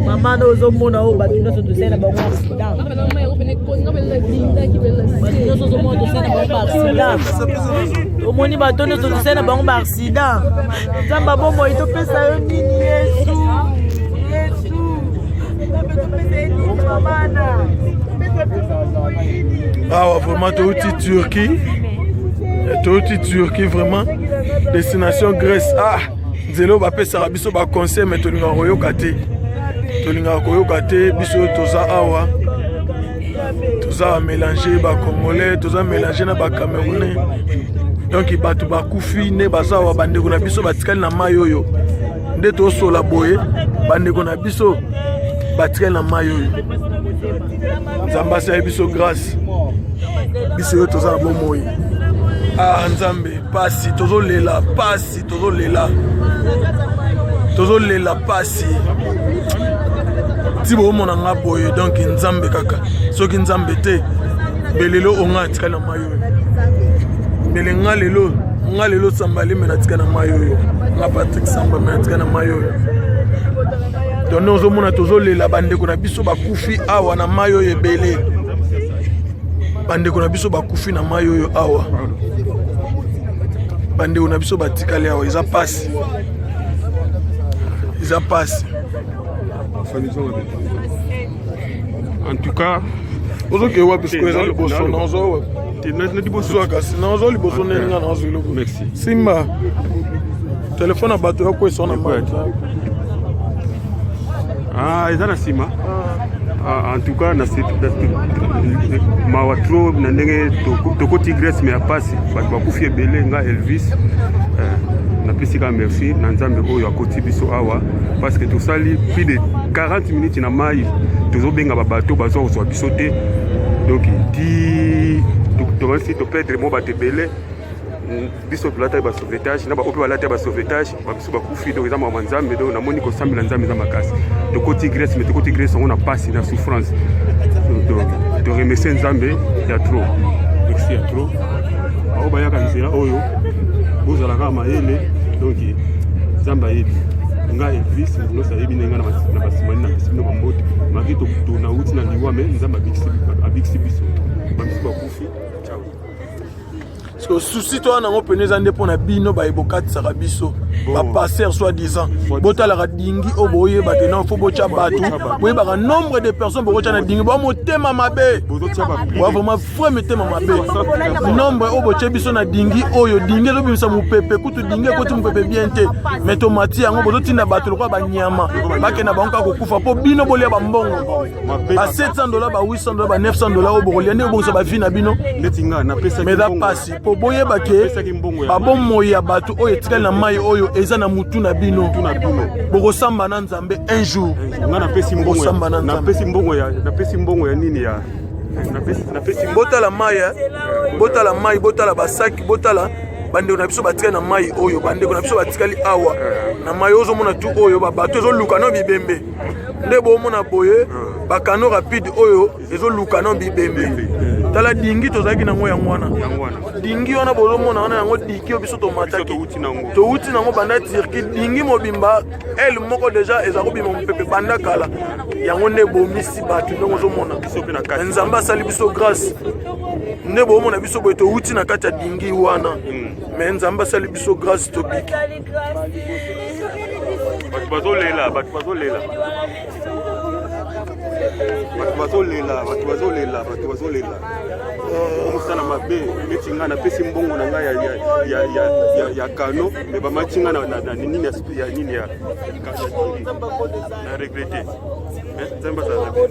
Mama na ozomona oyo bato nyonso tosali na bango accident, bato nyonso ozomona tosali na bango baaccident, omoni bato nyonso tosali na bango baaccident. Nzambe abomoi, topesa yo nini? Yesu, Yesu, Nzambe, topesa ye nini? Mamana, topesa biso bomoi nini? Awa vraiment touti Turquie, touti Turquie, vraiment destination Grèce. Ah, nzela oyo bapesaka biso baconseil, mais tolingaka koyoka te, tolingaka koyoka te. Biso oyo toza awa, toza mélange bacongolais, toza mélange na bacamerounais. Donc bato bakufi nde baza awa, bandeko na biso batikali na mai oyo. Nde tosola boye, bandeko na biso batikali na mai oyo. Nzambe asali biso grâce, biso oyo toza na bomoi. Ah Nzambe, pasi, tozolela pasi, tozolela, tozolela pasi ti boomona nga boye. Donc Nzambe kaka, soki Nzambe te, belelo onga atikali na mai oyo. Mbele nga lelo, nga lelo Samba Leme natika na mai oyo, nga Patrik Samba me natika na mai oyo. Donc nde ozomona tozolela, bandeko na biso bakufi awa na mai oyo ebele, bandeko na biso bakufi na mai oyo awa, bandeko na biso batikali awa. Eza pasi, eza pasi. En tout cas, Ozokee wapi sikoyo? Eza liboso nazo wapi? Na liboso. Zwa kasi, nazo liboso ndenge nga nazo eloko. Merci. Simba telefone ya bato yakwesa na mai. Ah, eza na nsima. Ah, en tout cas na mawa trop na ndenge tokoti Grèce, mais ya pasi, bato bakufi ebele. Nga Elvis, napesi kaka merci na Nzambe oyo akoti biso awa, parce que tosali plus de 40 minutes na mai, tozobenga babato, bazwa kozwa biso te. Donc ti tokanisi toperdre mo bato ebele. Biso tolataki basauvetage na baoyo mpe balataki basauvetage, babiso bakufi. Donc eza makambo ya Nzambe. Donc namoni kosambela Nzambe eza makasi. Tokoti Grèce, mais tokoti Grèce yango na pasi, na souffrance. Toremercie Nzambe ya trop, merci ya trop. Bao bayaka nzela oyo, bozalaka mayele. Donc Nzambe ayebi nga Elvis, moto nyonso ayebi ndenge nga na basimani. Napesi bino bambote maki. Nauti na liwa, mais Nzambe abikisi biso, bamisu bakufi. Ciao. Parce que souci to wana yango pene eza nde mpo na bino baye bokatisaka biso, bapasseur soi disant. Botalaka dingi oyo, boyeba te non, faut botya bato, boyebaka nombre de personnes bokotya na dingi. Boa motema mabe, boa vraiment vrai mitema mabe. Nombre oyo botie biso na dingi oyo, dingi ezobimisa mopepe, kutu dingi ekoti mopepe bien te, mais tomati yango, bozotinda bato lokola banyama, bakenda bango kaka kokufa mpo bino bolia bambongo ba 700 $, ba 800 $, ba 900 $ oyo bokolia nde obongisa bavie na bino. Mais eza pasi mpo boyeba ke babomoi ya bato oyo etikali na mai oyo eza na mutu na bino. Bokosamba na Nzambe un jour, bokosamba na Nzambe. Napesi mbongo ya nini ya napesi. Botala mai, botala mai, botala basaki, botala bandeko na biso batikali na mai oyo, bandeko na biso batikali awa na mai oyo. Ozomona tu oyo babato ezoluka no bibembe, nde bomona boye bacanot rapide oyo ezoluka no bibembe. Tala dingi tozalaki nango, yango wana dingi wana bozomona wana, yango dingi oyo biso tomataki, touti nango banda Turquie. Dingi mobimba ele moko déjà eza kobima mopepe banda kala, yango nde ebomisi bato. Ndenge ozomona, Nzambe asali biso grâce, nde bomona biso boye, touti na kati ya dingi wana, mais Nzambe asali biso grâce, tobiki. Bato bazolela, bato bazolela, bato bazolela, bato bazolela, bato bazolela. Mosala mabe neti ngai napesi mbongo na ngai ya canot, mais bamati ngai na nini ya nini ya na regretter. Nzambe azala na bino.